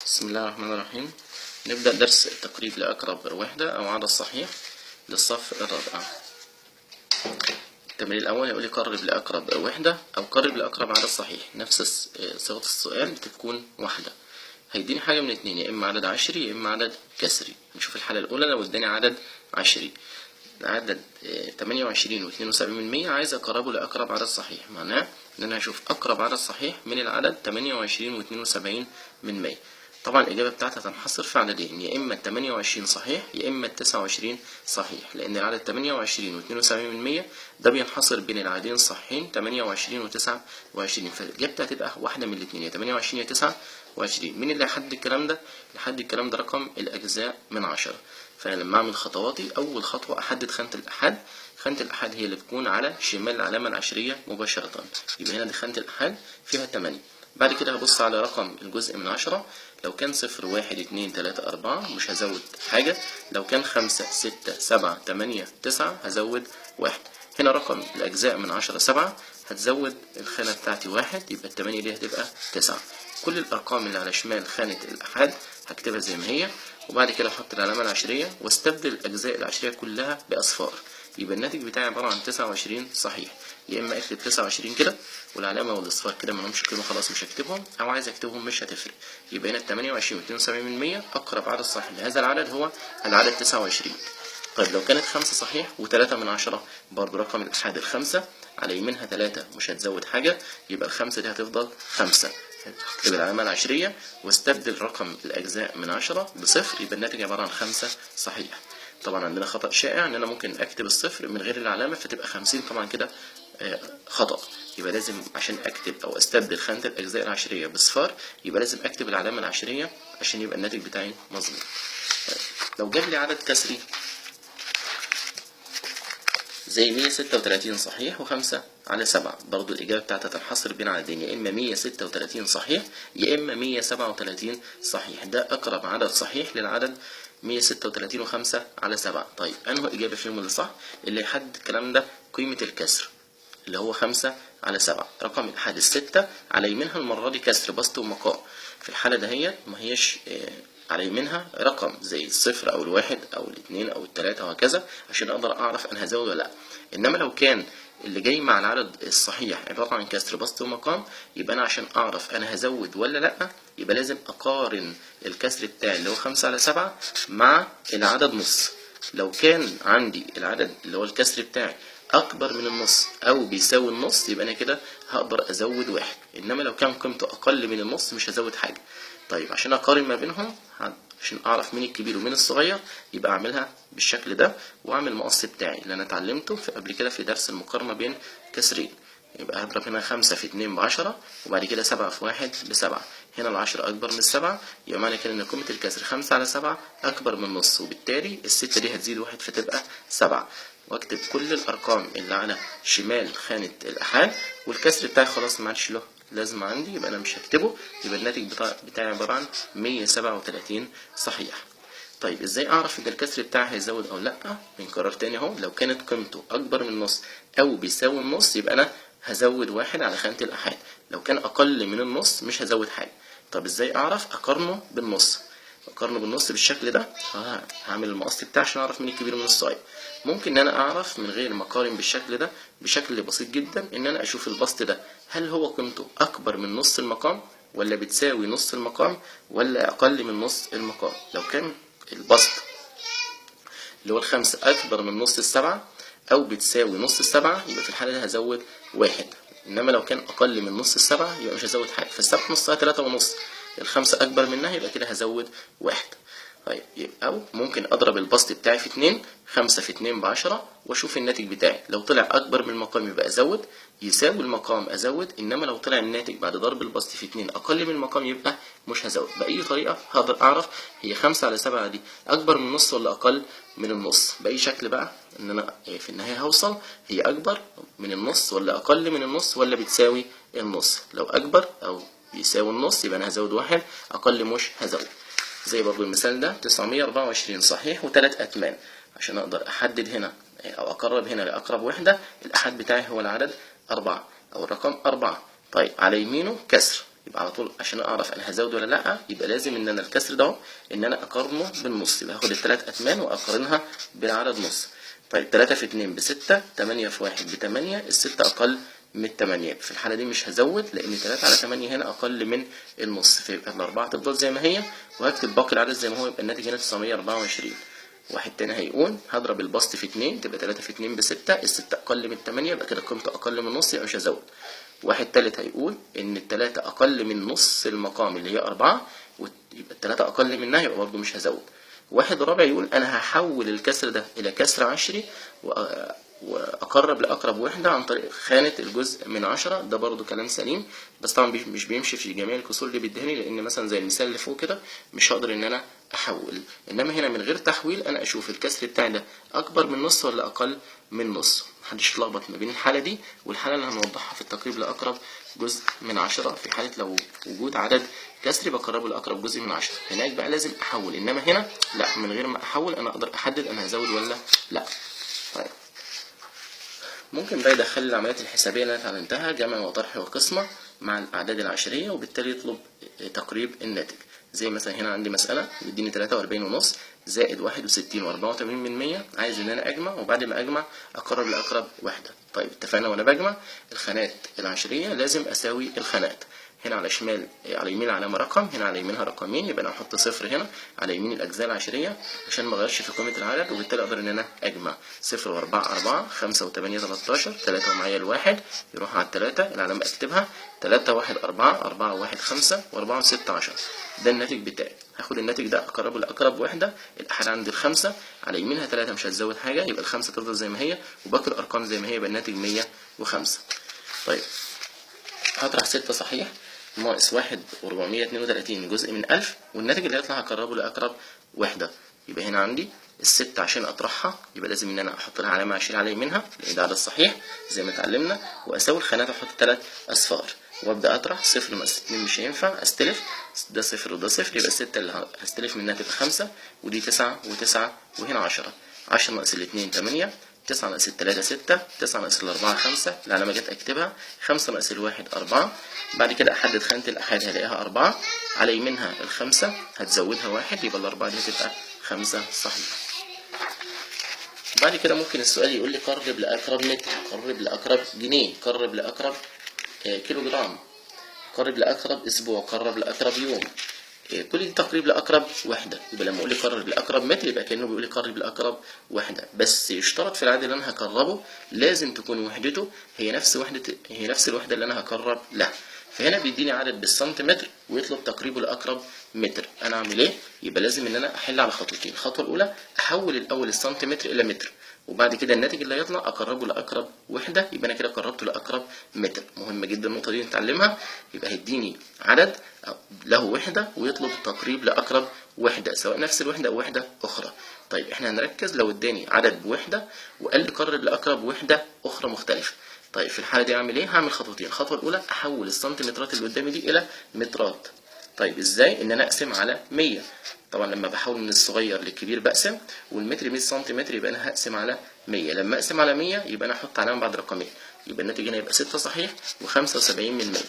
بسم الله الرحمن الرحيم. نبدأ درس التقريب لأقرب وحدة أو عدد صحيح للصف الرابع. التمرين الأول يقول لي قرب لأقرب وحدة أو قرب لأقرب عدد صحيح، نفس صيغة السؤال بتكون واحدة. هيديني حاجة من اتنين، يا إما عدد عشري يا إما عدد كسري. نشوف الحالة الأولى. لو اداني عدد عشري، عدد 28.72، عايز أقربه لأقرب عدد صحيح، معناه إن أنا هشوف أقرب عدد صحيح من العدد 28.72. طبعا الإجابة بتاعتها تنحصر في عددين، يا إما 28 صحيح يا إما 29 صحيح، لأن العدد 28.72 ده بينحصر بين العددين الصحيحين 28 و29، فإجابتها هتبقى واحدة من الاتنين، يا 28 يا 29. مين اللي هيحدد الكلام ده؟ لحد الكلام ده رقم الأجزاء من 10. فأنا لما أعمل خطواتي، أول خطوة أحدد خانة الأحاد. خانة الأحاد هي اللي بتكون على شمال العلامة العشرية مباشرة، يبقى هنا دي خانة الأحاد فيها 8. بعد كده هبص على رقم الجزء من 10، لو كان 0 1 2 3 4 مش هزود حاجة، لو كان 5 6 7 8 9 هزود 1. هنا رقم الأجزاء من 10 7، هتزود الخانة بتاعتي 1، يبقى التمانية دي هتبقى 9. كل الأرقام اللي على شمال خانة الأحاد هكتبها زي ما هي، وبعد كده أحط العلامة العشرية واستبدل الأجزاء العشرية كلها بأصفار، يبقى الناتج بتاعي عبارة عن 29 صحيح. يا إما أكتب 29 كده والعلامة والأصفار كده ما لهمش قيمة خلاص مش هكتبهم، أو عايز أكتبهم مش هتفرق. يبقى هنا 28.72 أقرب عدد صحيح لهذا العدد هو العدد 29. طيب لو كانت 5 صحيح و3 من 10، برضه رقم الأحاد الخمسة على يمينها 3 مش هتزود حاجة، يبقى الخمسة دي هتفضل 5. هكتب العلامة العشرية واستبدل رقم الأجزاء من 10 بصفر، يبقى الناتج عبارة عن 5 صحيح. طبعا عندنا خطأ شائع إن أنا ممكن أكتب الصفر من غير العلامة فتبقى 50، طبعا كده خطأ. يبقى لازم عشان أكتب أو أستبدل خانة الأجزاء العشرية بصفار يبقى لازم أكتب العلامة العشرية عشان يبقى الناتج بتاعي مظبوط. طيب لو جاب لي عدد كسري زي 136 صحيح و5 على 7، برضو الإجابة بتاعتها تنحصر بين عددين، يا إما 136 صحيح يا إما 137 صحيح. ده أقرب عدد صحيح للعدد 136 و5 على 7. طيب أنه إجابة فيهم اللي صح؟ اللي يحدد الكلام ده قيمة الكسر اللي هو 5 على 7. رقم الأحاد الستة على يمينها المرة دي كسر بسط ومقام، في الحالة دهيت ما هيش على يمينها رقم زي الصفر أو الواحد أو الاثنين أو التلاتة وهكذا عشان أقدر أعرف أنا هزود ولا لأ. إنما لو كان اللي جاي مع العدد الصحيح عبارة عن كسر بسط ومقام، يبقى أنا عشان أعرف أنا هزود ولا لأ يبقى لازم أقارن الكسر بتاعي اللي هو 5 على 7 مع العدد نص. لو كان عندي العدد اللي هو الكسر بتاعي أكبر من النص أو بيساوي النص يبقى أنا كده هقدر أزود 1، إنما لو كان قيمته أقل من النص مش هزود حاجة. طيب عشان أقارن ما بينهم، عشان أعرف مين الكبير ومين الصغير، يبقى أعملها بالشكل ده وأعمل المقص بتاعي اللي أنا اتعلمته في قبل كده في درس المقارنة بين كسرين. يبقى هضرب هنا 5 في 2 ب10، وبعد كده 7 في 1 ب7. هنا ال10 أكبر من 7، يبقى معنى كده إن قيمة الكسر 5 على 7 أكبر من النص، وبالتالي الستة دي هتزيد 1 فتبقى 7. وأكتب كل الأرقام اللي على شمال خانة الأحاد، والكسر بتاعي خلاص ما عادش له لازمة عندي، يبقى أنا مش هكتبه، يبقى الناتج بتاعي عبارة عن 137 صحيح. طيب إزاي أعرف إن الكسر بتاعي هيزود أو لأ؟ بنكرر تاني أهو، لو كانت قيمته أكبر من النص أو بيساوي النص يبقى أنا هزود 1 على خانة الأحاد، لو كان أقل من النص مش هزود حاجة. طب إزاي أعرف؟ أقارنه بالنص. أقارنه بالنص بالشكل ده، هعمل المقص بتاعي عشان أعرف مين الكبير ومين الصغير. ممكن إن أنا أعرف من غير ما أقارن بالشكل ده بشكل بسيط جدا، إن أنا أشوف البسط ده هل هو قيمته أكبر من نص المقام ولا بتساوي نص المقام ولا أقل من نص المقام. لو كان البسط اللي هو ال5 أكبر من نص ال7 أو بتساوي نص ال7 يبقى في الحالة دي هزود 1، إنما لو كان أقل من نص ال7 يبقى مش هزود حاجة. فالسبعة نصها 3.5، ال5 أكبر منها يبقى كده هزود 1. طيب يبقى أو ممكن أضرب البسط بتاعي في 2، 5 في 2 ب10، وأشوف الناتج بتاعي. لو طلع أكبر من المقام يبقى أزود، يساوي المقام أزود، إنما لو طلع الناتج بعد ضرب البسط في 2 أقل من المقام يبقى مش هزود. بأي طريقة هقدر أعرف هي 5 على 7 دي أكبر من النص ولا أقل من النص؟ بأي شكل بقى إن أنا في النهاية هوصل هي أكبر من النص ولا أقل من النص ولا بتساوي النص. لو أكبر أو يساوي النص يبقى أنا هزود 1، أقل مش هزود. زي برضو المثال ده 924 صحيح وتلات أتمان، عشان أقدر أحدد هنا أو أقرب هنا لأقرب وحدة، الأحد بتاعي هو العدد 4 أو الرقم 4. طيب على يمينه كسر، يبقى على طول عشان اعرف انا هزود ولا لا، يبقى لازم ان انا الكسر ده ان انا اقارنه بالنص، يبقى هاخد الثلاث اتمان واقارنها بالعدد نص. طيب 3 في 2 ب6، 8 في 1 ب8، الستة اقل من 8، في الحالة دي مش هزود لأن 3 على 8 هنا أقل من النص، فيبقى الأربعة تفضل زي ما هي وهكتب باقي العدد زي ما هو، يبقى الناتج هنا 924. واحد تاني هيقول هضرب البسط في 2 تبقى 3 في 2 ب6، الستة أقل من 8 يبقى كده قيمته أقل من النص يبقى مش هزود. واحد تالت هيقول إن التلاتة أقل من نص المقام اللي هي 4، يبقى التلاتة أقل منها يبقى برضه مش هزود. واحد رابع يقول أنا هحول الكسر ده إلى كسر عشري وأقرب لأقرب وحدة عن طريق خانة الجزء من 10، ده برضو كلام سليم، بس طبعا مش بيمشي في جميع الكسور اللي بيديهاني، لأن مثلا زي المثال اللي فوق كده مش هقدر إن أنا أحول، إنما هنا من غير تحويل أنا أشوف الكسر بتاعي ده أكبر من نص ولا أقل من نص. محدش يتلخبط ما بين الحالة دي والحالة اللي هنوضحها في التقريب لأقرب جزء من 10. في حالة لو وجود عدد كسري بقربه لأقرب جزء من 10، هناك بقى لازم أحول، إنما هنا لا، من غير ما أحول أنا أقدر أحدد أنا هزود ولا لا. طيب ممكن بقى يدخل العمليات الحسابية اللي أنا اتعلمتها، جمع وطرح وقسمة مع الأعداد العشرية، وبالتالي يطلب تقريب الناتج. زي مثلا هنا عندي مسألة بيديني 43.5 زائد 61.84، عايز إن أنا أجمع، وبعد ما أجمع أقرب لأقرب وحدة. طيب اتفقنا وأنا بجمع الخانات العشرية لازم أساوي الخانات، هنا على شمال على يمين علامة رقم، هنا على يمينها رقمين، يبقى أنا أحط صفر هنا على يمين الأجزاء العشرية عشان ما أغيرش في قيمة العدد، وبالتالي أقدر إن أنا أجمع 0 و4 4، 5 و8 13، 3 ومعايا الواحد يروح على التلاتة، العلامة أكتبها 3 1 4، 4 1 5، و4 6 10، ده الناتج بتاعي. هاخد الناتج ده أقربه لأقرب وحدة، الأحد عندي الخمسة على يمينها 3 مش هتزود حاجة، يبقى الخمسة تفضل زي ما هي وباقي الأرقام زي ما هي، يبقى الناتج 105. طيب هطرح 6 صحيح ناقص 1.432 جزء من 1000، والناتج اللي هيطلع هقربه لأقرب وحدة. يبقى هنا عندي الستة عشان أطرحها يبقى لازم إن أنا أحط لها علامة عشرية على يمينها لأن ده عدد صحيح زي ما اتعلمنا، وأساوي الخانات أحط 3 أصفار وأبدأ أطرح. 0 ناقص 2 مش هينفع، أستلف ده صفر وده صفر، يبقى الستة اللي هستلف منها تبقى 5، ودي 9 و9 وهنا 10، 10 ناقص الاتنين 8، 9 ناقص التلاتة 6، 9 ناقص الأربعة 5، العلامة جت أكتبها، 5 ناقص الواحد 4، بعد كده أحدد خانة الأحاد هلاقيها 4، على يمينها الخمسة هتزودها 1، يبقى الأربعة دي هتبقى 5 صحيح. بعد كده ممكن السؤال يقول لي قرب لأقرب متر، قرب لأقرب جنيه، قرب لأقرب كيلو جرام، قرب لأقرب أسبوع، قرب لأقرب يوم، كل دي تقريب لأقرب وحدة. يبقى لما أقول لي قرب لأقرب متر يبقى كأنه بيقول لي قرب لأقرب وحدة، بس يشترط في العدد اللي أنا هقربه لازم تكون وحدته هي نفس وحدة، هي نفس الوحدة اللي أنا هقرب لها. فهنا بيديني عدد بالسنتيمتر ويطلب تقريبه لأقرب متر، أنا أعمل إيه؟ يبقى لازم إن أنا أحل على خطوتين. الخطوة الأولى أحول الأول السنتيمتر إلى متر، وبعد كده الناتج اللي هيطلع أقربه لأقرب وحدة، يبقى أنا كده قربته لأقرب متر. مهمة جدا النقطة دي نتعلمها. يبقى هيديني عدد له وحدة ويطلب تقريب لأقرب وحدة، سواء نفس الوحدة أو وحدة أخرى. طيب إحنا هنركز لو اداني عدد بوحدة وقال لي قرب لأقرب وحدة أخرى مختلفة. طيب في الحالة دي أعمل إيه؟ هعمل خطوتين. الخطوة الأولى أحول السنتيمترات اللي قدامي دي إلى مترات. طيب إزاي؟ إن أنا أقسم على 100. طبعا لما بحول من الصغير للكبير بقسم، والمتر 100 سنتيمتر يبقى أنا هقسم على 100. لما أقسم على 100 يبقى أنا أحط علامة بعد رقمين، يبقى الناتج هنا يبقى 6 صحيح و75 من 100.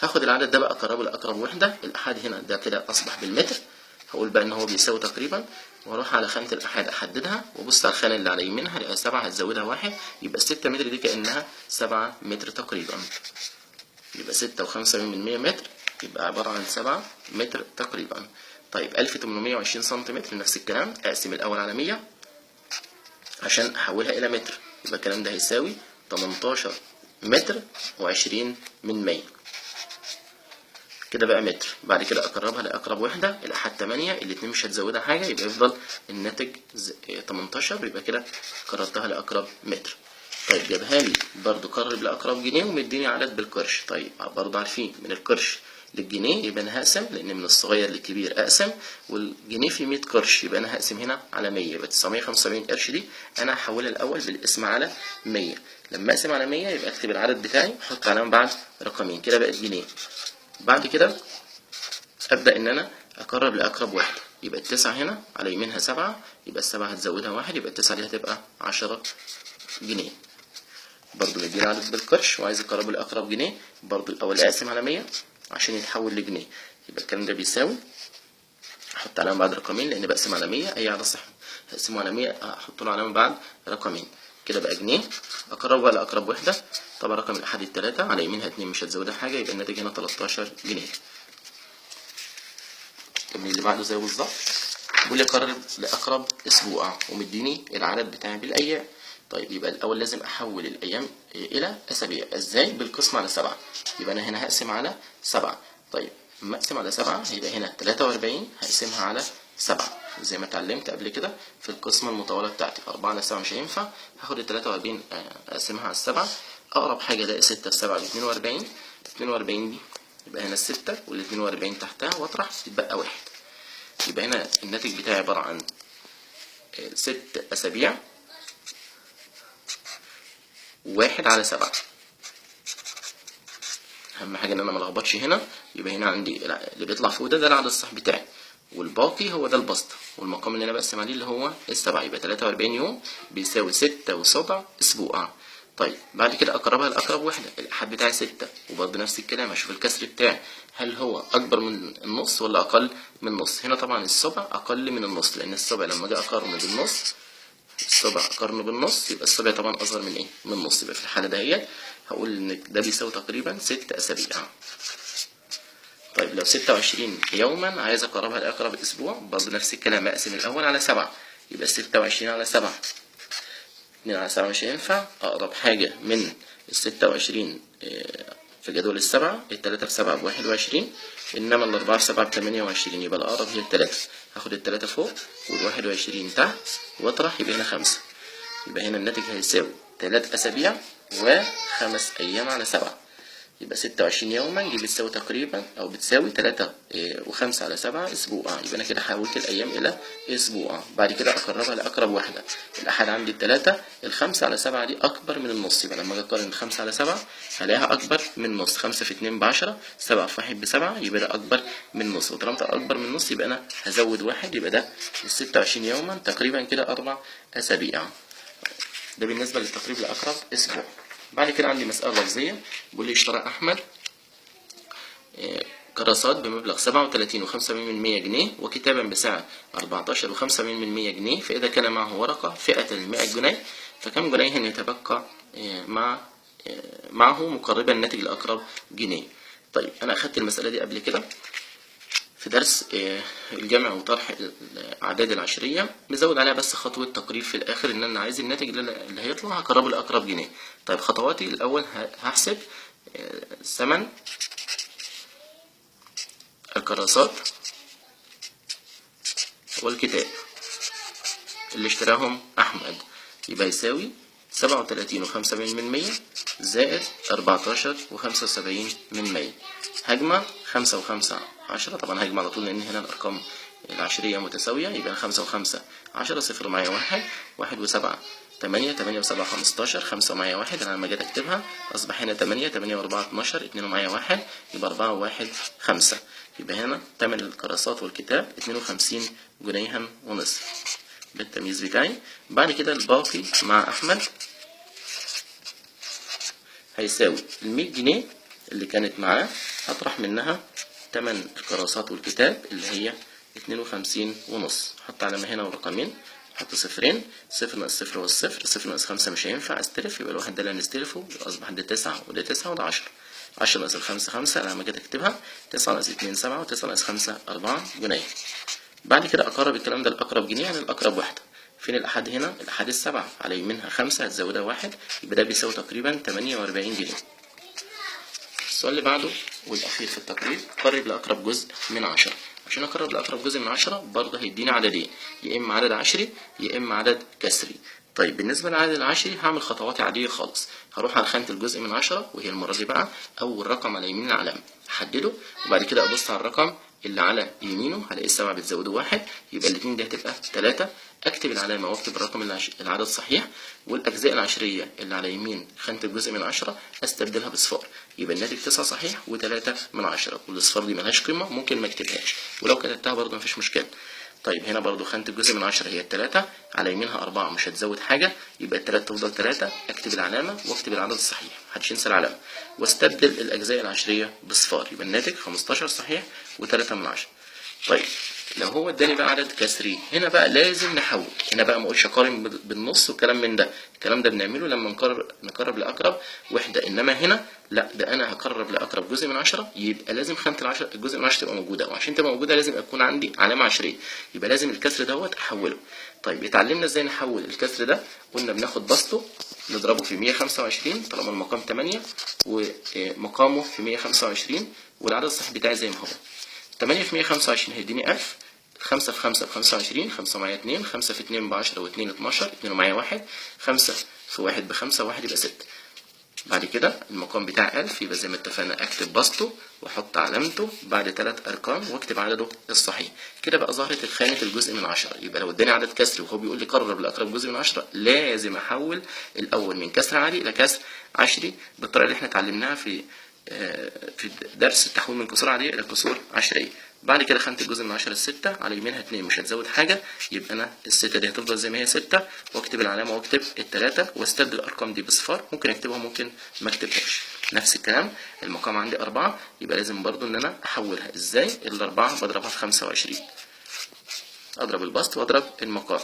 هاخد العدد ده بقى أقربه لأقرب وحدة، الأحاد هنا ده كده أصبح بالمتر، هقول بقى إن هو بيساوي تقريبا، واروح على خانة الأحاد أحددها وأبص على الخانة اللي على يمينها الاقيها 7 هتزودها 1، يبقى 6 متر دي كأنها 7 متر تقريبا، يبقى 6.75 متر يبقى عبارة عن 7 متر تقريبا. طيب 1820 سنتيمتر نفس الكلام، أقسم الأول على 100 عشان أحولها إلى متر، يبقى الكلام ده هيساوي 18 متر و20 من 100 كده بقى متر. بعد كده أقربها لأقرب وحدة، الأحد 8، الاتنين مش هتزودها حاجة، يبقى يفضل الناتج 18، يبقى كده قربتها لأقرب متر. طيب جابها لي برضو قرب لأقرب جنيه ومديني عدد بالقرش. طيب برضو عارفين من القرش للجنيه يبقى أنا هقسم، لأن من الصغير للكبير أقسم، والجنيه في 100 قرش يبقى أنا هقسم هنا على 100، يبقى 975 قرش دي أنا هحولها الأول بالقسم على 100. لما أقسم على 100 يبقى أكتب العدد بتاعي وأحط علامة بعد رقمين، كده بقت جنيه. بعد كده أبدأ إن أنا أقرب لأقرب وحدة، يبقى التسعة هنا على يمينها 7، يبقى السبعة هتزودها 1، يبقى التسعة دي هتبقى 10 جنيه. برضو مديني عدد بالقرش وعايز أقربه لأقرب جنيه، برضو الأول أقسم على 100 عشان يتحول لجنيه. يبقى الكلام ده بيساوي، احط علامة بعد رقمين لان بقسم على 100، اي عدد صحيح هقسمه على 100 احط له علامة بعد رقمين، كده بقى جنيه. اقربه بقى لاقرب وحدة، طبعا رقم الاحاد التلاتة على يمينها 2 مش هتزودها حاجة، يبقى الناتج هنا 13 جنيه. التمرين اللي بعده زيه بالظبط، بيقول لي قرب لأقرب أسبوع ومديني العدد بتاعي بالأيام. طيب يبقى الأول لازم أحول الأيام إلى أسابيع، إزاي؟ بالقسمة على 7، يبقى أنا هنا هقسم على 7. طيب لما أقسم على 7 هيبقى هنا 43 هقسمها على 7 زي ما اتعلمت قبل كده في القسمة المطولة بتاعتي، 4 على 7 مش هينفع، هاخد ال 43 أقسمها على 7، أقرب حاجة ألاقي 6 في 7 ب 42، 42 دي يبقى هنا 6 وال 42 تحتها وأطرح يتبقى 1، يبقى هنا الناتج بتاعي عبارة عن 6 أسابيع 1 على 7. أهم حاجة إن أنا ملخبطش هنا، يبقى هنا عندي اللي بيطلع فوق ده العدد الصح بتاعي، والباقي هو ده البسط، والمقام اللي أنا بقسم عليه اللي هو 7، يبقى 43 يوم بيساوي 6 و7 أسبوع. طيب بعد كده أقربها لأقرب وحدة، الأحد بتاعي 6، وبرضه نفس الكلام هشوف الكسر بتاعي هل هو أكبر من النص ولا أقل من النص. هنا طبعا السبع أقل من النص، لأن السبع لما أجي أقارنه بالنص، السبع أقارنه بالنص يبقى السبع طبعا أصغر من إيه؟ من النص. يبقى في الحالة دهيت هقول إن ده بيساوي تقريبا 6 أسابيع. طيب لو 26 يوما عايز أقربها لأقرب أسبوع، برضه نفس الكلام أقسم الأول على 7، يبقى 26 على 7، 2 على 7 مش هينفع، أقرب حاجة من 26 في جدول 7، 3 في 7 ب21، إنما 4 في 7 ب28، يبقى الأقرب هي 3، هاخد 3 فوق وال21 تحت وأطرح يبقى هنا 5، يبقى هنا الناتج هيساوي 3 أسابيع و5 أيام على 7، يبقى 26 يوما دي بتساوي تقريبا أو بتساوي 3 و5 على 7 أسبوع. يبقى أنا كده حولت الأيام إلى أسبوع. بعد كده أقربها لأقرب واحدة، الأحد عندي 3، 5 على 7 دي أكبر من النص، يبقى لما أجي أقارن 5 على 7 هلاقيها أكبر من النص، 5 في 2 ب10، 7 في 1 ب7، يبقى ده أكبر من النص، وطالما أكبر من النص يبقى أنا هزود 1، يبقى ده 26 يوما تقريبا كده 4 أسابيع. ده بالنسبة للتقريب لأقرب أسبوع. بعد كده عندي مسألة لفظية بيقول لي اشترى أحمد كراسات بمبلغ 37.75 جنيه وكتابا بسعر 14.75 جنيه، فإذا كان معه ورقة فئة 100 جنيه فكم جنيه يتبقى معه مقربا الناتج الأقرب جنيه. طيب أنا أخدت المسألة دي قبل كده في درس الجمع وطرح الأعداد العشرية، مزود عليها بس خطوة تقريب في الآخر إن أنا عايز الناتج اللي هيطلع هقربه لأقرب جنيه. طيب خطواتي الأول هحسب ثمن الكراسات والكتاب اللي اشتراهم أحمد، يبقى يساوي 37.75 زائد 14.75. هجمع 5 و5 10، طبعا هجمع على طول لأن هنا الأرقام العشرية متساوية، يبقى 5 و5 10، 0 معايا 1، 1 و7 8، 8 و7 15، 5 معايا 1، أنا لما جيت أكتبها أصبح هنا 8، 8 و4 12، 2 معايا 1، يبقى 4 و1 5، يبقى هنا تمن الكراسات والكتاب 52 جنيها ونصف بالتمييز بتاعي. بعد كده الباقي مع أحمد هيساوي 100 جنيه اللي كانت معاه هطرح منها تمن الكراسات والكتاب اللي هي 52.5، حط علامة هنا ورقمين، حط صفرين، 0 ناقص 0 هو الصفر، 0 ناقص 5 مش هينفع استلف، يبقى الواحد ده اللي هنستلفه، يبقى أصبح ده 9 وده 9 وده 10، 10 ناقص 5 5، أنا لما جيت أكتبها 9 ناقص 2 7 و9 ناقص 5 4 جنيه. بعد كده أقرب الكلام ده لأقرب جنيه، يعني الأقرب واحدة. فين الأحد هنا؟ الأحد 7 على يمينها 5 هتزودها 1، يبقى ده بيساوي تقريبا 48 جنيه. السؤال اللي بعده والأخير في التقريب، قرب لأقرب جزء من 10. عشان أقرب لأقرب جزء من 10 برضه هيديني عددين، يا إما عدد عشري يا إما عدد كسري. طيب بالنسبة للعدد العشري هعمل خطواتي عادية خالص، هروح على خانة الجزء من 10 وهي المرة دي بقى أول رقم على يمين العلامة أحدده، وبعد كده أبص على الرقم اللي على يمينه هلاقي 7 بتزوده 1، يبقى الاتنين دي هتبقى 3. أكتب العلامة وأكتب الرقم العدد الصحيح، والأجزاء العشرية اللي على يمين خانة الجزء من 10 أستبدلها بصفار، يبقى الناتج 9 صحيح و3 من 10، والأصفار دي ملهاش قيمة ممكن ما اكتبهاش، ولو كتبتها برضه مفيش مشكلة. طيب هنا برضو خانة الجزء من 10 هي التلاتة، على يمينها 4 مش هتزود حاجة، يبقى التلاتة تفضل 3. أكتب العلامة وأكتب العدد الصحيح، محدش ينسى العلامة، واستبدل الأجزاء العشرية بصفار، يبقى الناتج 15 صحيح و3 من 10. طيب لو هو اداني بقى عدد كسري، هنا بقى لازم نحول، هنا بقى ما اقولش اقارن بالنص وكلام من ده، الكلام ده بنعمله لما نقرب لاقرب وحده، انما هنا لا، ده انا هقرب لاقرب جزء من 10، يبقى لازم خانه العشرة الجزء من 10 تبقى موجوده، وعشان تبقى موجوده لازم اكون عندي علامه عشريه، يبقى لازم الكسر دوت احوله. طيب اتعلمنا ازاي نحول الكسر ده، قلنا بناخد بسطه نضربه في 125 طالما المقام 8 ومقامه في 125 والعدد الصحيح بتاعي زي ما هو. 8 في 125 هيديني 1000، 5 في 5 ب25، 5 معايا 2، 5 في 2 ب10 و2 12، 2 ومعايا 1، 5 في 1 ب5 و1 يبقى 6. بعد كده المقام بتاع 1000 يبقى زي ما اتفقنا اكتب بسطه واحط علامته بعد 3 ارقام واكتب عدده الصحيح. كده بقى ظهرت الخانة الجزء من 10، يبقى لو اداني عدد كسري وهو بيقول لي قرب لاقرب جزء من 10 لازم احول الاول من كسر عادي الى كسر عشري بالطريقة اللي احنا اتعلمناها في درس التحويل من كسور عادية إلى كسور عشرية. بعد كده خانة الجزء من 10 الستة، على يمينها 2 مش هتزود حاجة، يبقى أنا الستة دي هتفضل زي ما هي 6، وأكتب العلامة وأكتب التلاتة وأستبدل الأرقام دي بصفار، ممكن أكتبها ممكن ما أكتبهاش. نفس الكلام المقام عندي 4، يبقى لازم برضو إن أنا أحولها إزاي؟ الأربعة بضربها في 25، أضرب البسط وأضرب المقام.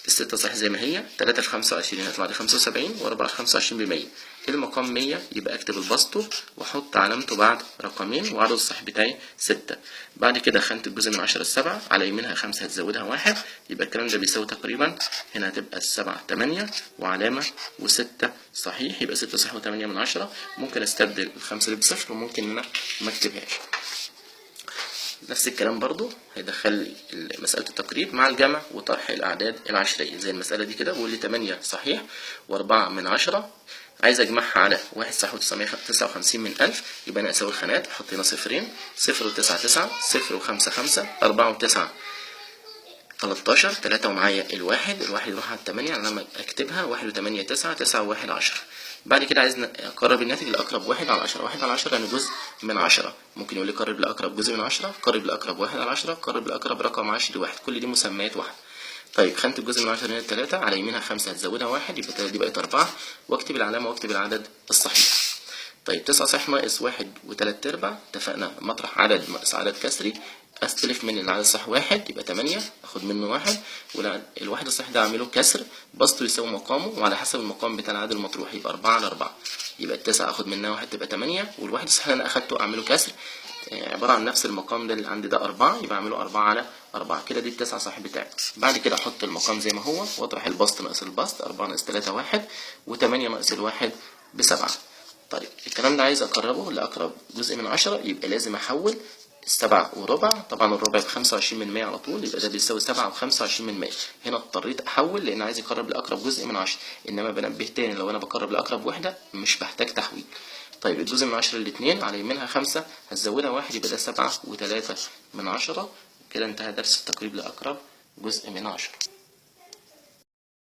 الستة صح زي ما هي، 3 في 25 هيطلع لي 75، و4 في 25 ب100، المقام 100 يبقى اكتب البسطه واحط علامته بعد رقمين وعدد الصح بتاعي 6. بعد كده خانة الجزء من 10 السبعة، على يمينها 5 هتزودها 1، يبقى الكلام ده بيساوي تقريبا هنا هتبقى السبعة 8 وعلامة و6 صحيح، يبقى 6 صح و8 من 10. ممكن استبدل الخمسة دي بصفر وممكن ان انا ما اكتبهاش. نفس الكلام برضو هيدخل لي مسألة التقريب مع الجمع وطرح الأعداد العشرية زي المسألة دي كده، بيقول لي 8 صحيح و4 من 10، عايز أجمعها على 1 صح و959 من 1000، يبقى أنا أساوي الخانات، أحط هنا صفرين، 0 و9 9، 0 و5 5، 4 و9 13، 3 ومعايا الواحد، الواحد يروح على 8، أنا لما أكتبها 1 و8 9، 9 و1 10. بعد كده عايز أقرب الناتج لأقرب 1 على 10، 1 على 10 يعني جزء من 10، ممكن يقول لي قرب لأقرب جزء من 10، قرب لأقرب 1 على 10، قرب لأقرب رقم عشري 1، كل دي مسميات 1. طيب خانة الجزء من 10 هنا 3، على يمينها 5 هتزودها 1، يبقى 3 دي بقت 4، واكتب العلامة واكتب العدد الصحيح. طيب 9 صحيح ناقص 1 و3/4، اتفقنا مطرح عدد ناقص عدد كسري، استلف من العدد الصح 1 يبقى 8، اخد منه 1، والواحد الصح ده اعمله كسر، بسطه يساوي مقامه وعلى حسب المقام بتاع العدد المطروح، يبقى 4 على 4، يبقى التسعة اخد منها 1 تبقى 8، والواحد الصح اللي انا اخدته اعمله كسر، عبارة عن نفس المقام ده اللي عندي ده 4، يبقى اعمله 4 على 4، كده دي التسعة صح بتاعي. بعد كده احط المقام زي ما هو واطرح البسط ناقص البسط، 4 ناقص 3 1، و8 ناقص الواحد ب7. طيب الكلام ده عايز اقربه لاقرب جزء من 10، يبقى لازم احول 7.25، طبعا الربع ب25 من 100 على طول، يبقى ده بيساوي 7.25 من 100. هنا اضطريت احول لان عايز اقرب لاقرب جزء من 10، انما بنبه تاني لو انا بقرب لاقرب وحده مش بحتاج تحويل. طيب الجزء من 10 الاتنين على يمينها 5 هتزودها 1، يبقى ده 7.3 من 10. كده انتهى درس التقريب لاقرب جزء من 10.